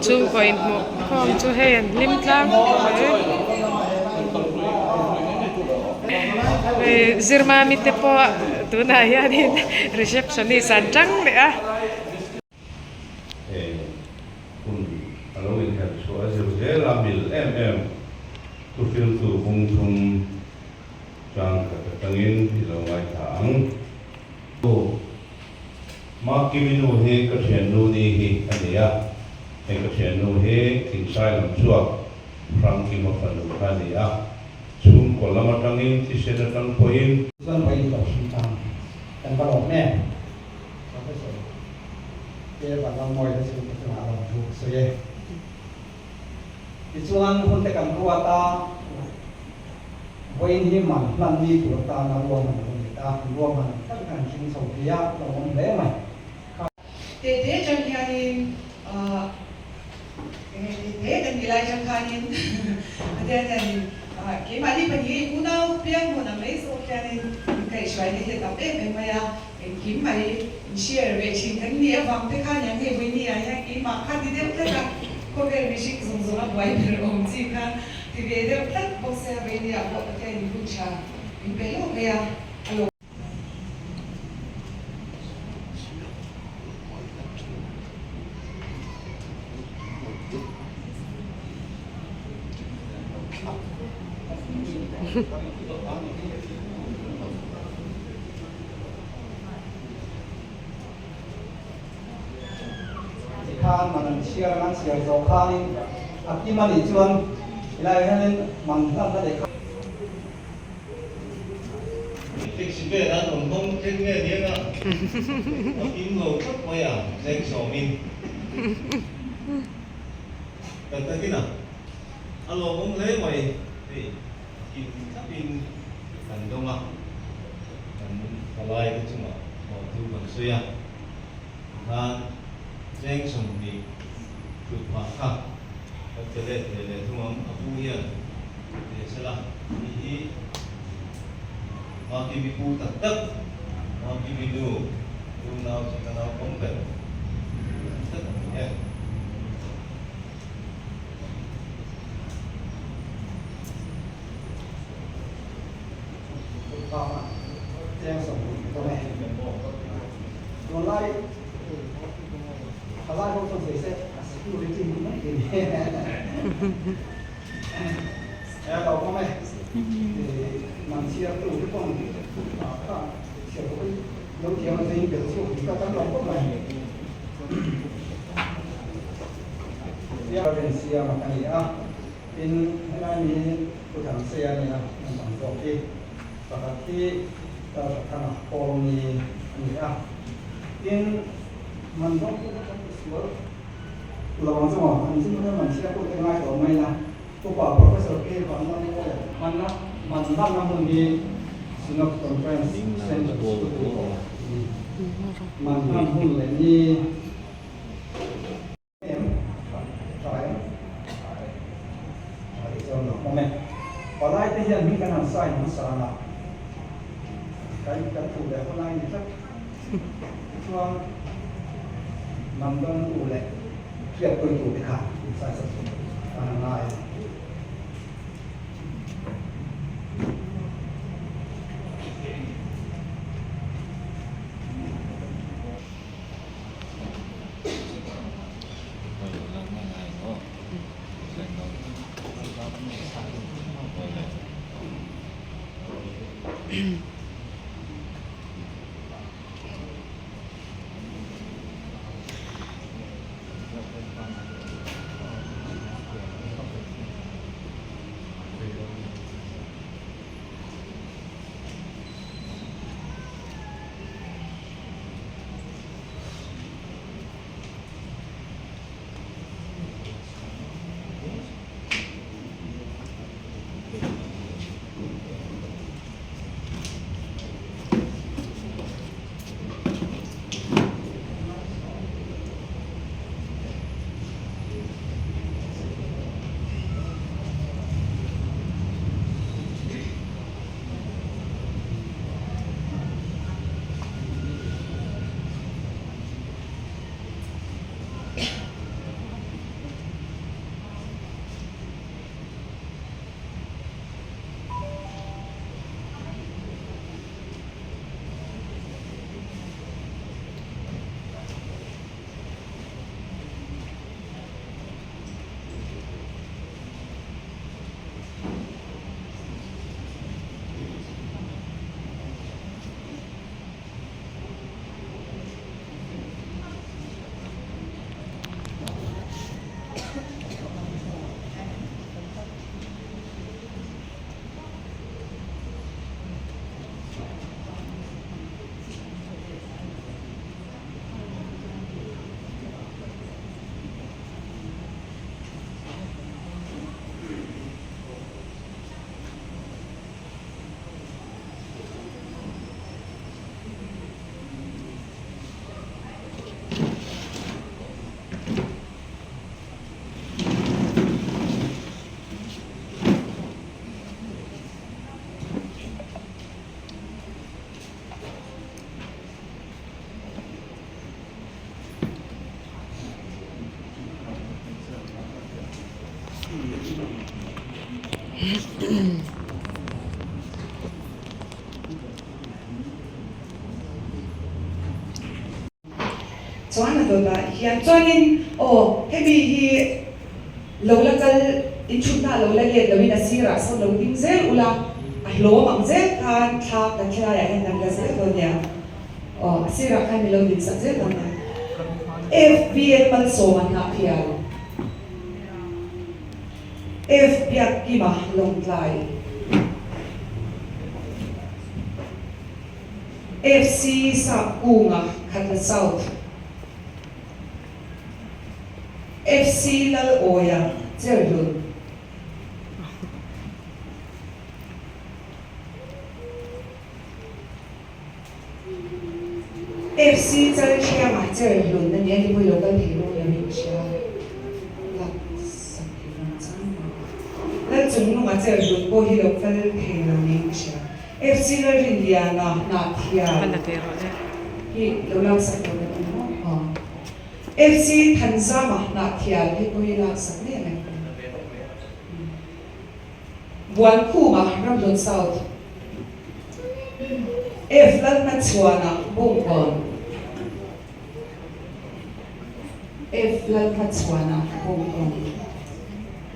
Chhungkaw inhmuh khawm chu hei an hlim tlang khawp mai. Hei zirmami te pawh tunah hianin receptionist an tang leh a. Hei hun a lo inherh chhuah a zir zel a mil em em thufiltu bung thum chang khat atangin i lo ngaithla ang. Makimi nu hi ka thiannu ni hi a ni a, hei ka thiannu hi Thingsai lam chhuak Hrangkima fanu kha a ni a, chhungkaw lam atangin thisen atang pawhin. Chuan vawiin lo hrim tan kan va lawm em? Professor K. Vanlalmawi te chu ka chungah a rawn thu ka sawi e. Tichuan hun te kan ruat a, vawiin hi man hlan mi tur atana ruahman a lo ni ta, an ruahman ang tak khan hring chho thei a, a lo awm hle mai. Kha. Tete atang hianin ahh enge tete kan tih lai atang khanin Pathian hianin ahh keimahni pahnih unau piang hmun ang mai zawk hianin min kaihhruaina hi a tam em em mai a. Engkim mai in share ve thin kan nih avang te khan hian hei vawiini ah hian keimah kha ti deuh tlat a, khawvel mihring zawng zawng a buai ber awm chi kha ti ve deuh tlat bawk se a vawiini ah pawh Pathian in hun tha min pe hlauh mai a, a lo. Tikhan man an chhiar ang an chhiar zawh khanin a kim a nih chuan helaiah hianin man hlanna lehkha. Taxi vel an rawn hawng thleng nge niang a, a kim lo tlat mai a, zeng sawmin tak takin a a lawmawm hle mai hei a kim thlapin kan dawng a. Kan palai te chungah thawhtu kan sawi a, tikhan cheng 20 thut phah kha kan che let ve leh thung ang, a pu hian ve sela tih hi Makimi pu tak tak, Makimi nu, unau zinga naupang ber tak tak a ni e. Tin, helai mi hi Pu Thangseia a ni a, naupang zawk hi pakhat hi Ralhrathanga Kawlni a ni a. Tin, man zawk chu ka ti sual lo ang chu maw, an zing hian man chhia pute ngai tawh mai na. Upa Professor K. Vanlalmawia hmanna man lanna hmun hi Synod Conference Centre Studio a ni. Man hman hun leh ni. Em tha em tha tih chuan lo awm e. Palai te hian hming kan han sign hmasa a, kan kan thu leh hun lai ni tlat. Tichuan man dawng tu leh hriatpui tu te kha in sign sak tan a ngai a ni. Chuan a dawtah hian chuanin aw hemi hi lo la kal inchhutna lo la let loin a sirah sawn lo ding zel ula a hlawm ang zel khan thla kan thlalaiah hian kan la zel dawn nia aw a sirah khan mi lo din sak zel dawn nia FBL Malsawma Hnahphial F Biakkima Lawngtlai. FC Sapkunga, Khatla South, FC Lalawia, Cherhlun. FC Chalthianga, Cherhlun a ni a, hei pawh hi lo kal thei dawn lo in ka hria a, laksak hi vang chang Lalchungnunga, Cherhlun pawh hi lo kal thei lo niin ka hria. FC Lalrinliana Hnahthial hi lo laksak lo kan awm maw? Aw. FC Thanzama Hnahthial hei pawh hi laksak ngei ang em? Buankhuma Ramhlun South. F Lalhmachhuana Bawngkawn. F Lalhmachhuana Bawngkawn.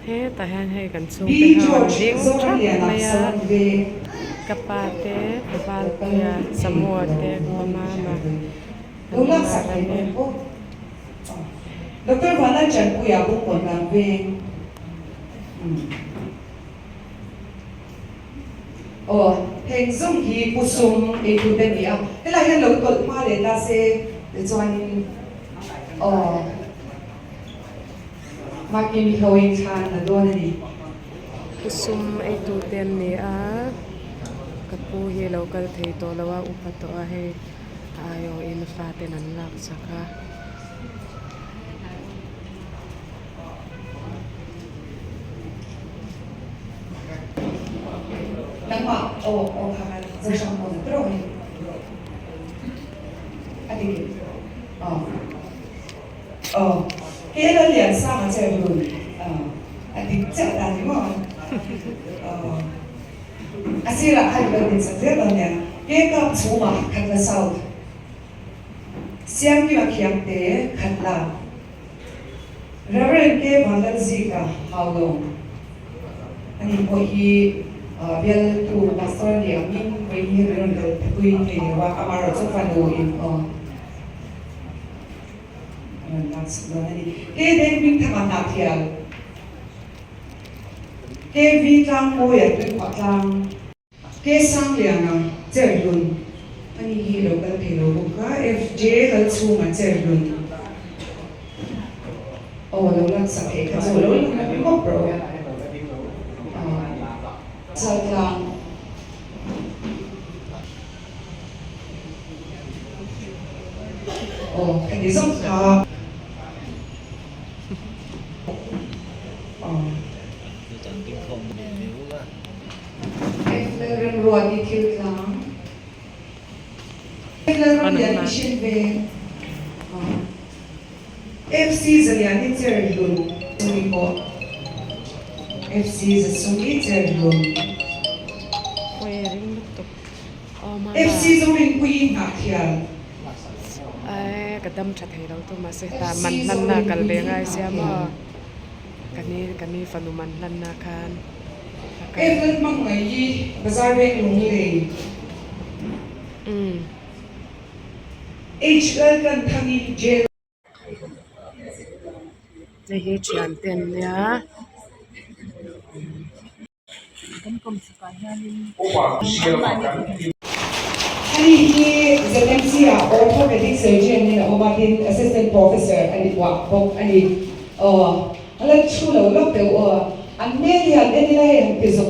Hetah hian hei kan B chhungte ho an George ding thap Zoramliana mai a, Saron Veng. ka pa te, ka Lo kal Valpuia, thei Samua lo te, dawn ka mama Lo an laksak thei ram dawn e. bawk. Doctor Vanlalchanpuia Bawngkawn Lam Veng. Aw, heng zawng hi Pu Sum eitu te ni a, helai hian lo tawlh hma leh ta se tichuanin aw Makimi hoin thlan la dawn a ni. Pu Sum eitu te an ni a, ka pu hi lo kal thei tawh lo a, upa tawh a hei a aiawhin faten an lak chak a. Nangmah aw aw kha khan Zohrang pawn a tawrh hei a ti keh aw aw he Lalliansanga chair hlun a dik chiah ta ni maw aw a sirah khan i lo din sak zel dawn nia ke kap chhungah khatla south Siamkima Khiangte khatla. Rev. K. Vanlalzika Haulawng a ni pawh hi bialtu pastor ni angin vawiin hi rawn kal pui thei lo a, amaherawhchu fanu in aw a rawn lak chhuak dawn a ni. K. Dengpingthanga Hnahthial, KV Tlangmawia Tuikhuah Tlang. Ke Sangliana Cherhlun a ni hi lo kal thei lo bawk a, FJ Lalchhunga Cherhlun aw lo laksak theih kha chu lo la mawp rawh aw Chaltlang. Aw heti zawk kha aw. F Lalremruati thil tlang. F Lalramliani Mission Veng. FC Zaliani Cherhlun Sumi pawh. FC Zasumi Cherhlun. FC Zorinpuii Hnahthial. Ae ka dam tha thei lo tu mahse tah FC man hlanna kal ve Zorinpuii ngai sia maw. Hnahthial. Ka ni ka ni fanu man hlanna khan a kal. April hmangaih hi bazar veng lunglei. Umm. H Lalkan Thangi Jail. Hei hi thian te an nia. Ani hi ZMC ah Orthopedic Surgeon in a awm a, tin Assistant Professor a ni buah bawk a ni. Aw, a la thu lo lawk deuh aw. An hmel hi han en ila hei han ti zawk.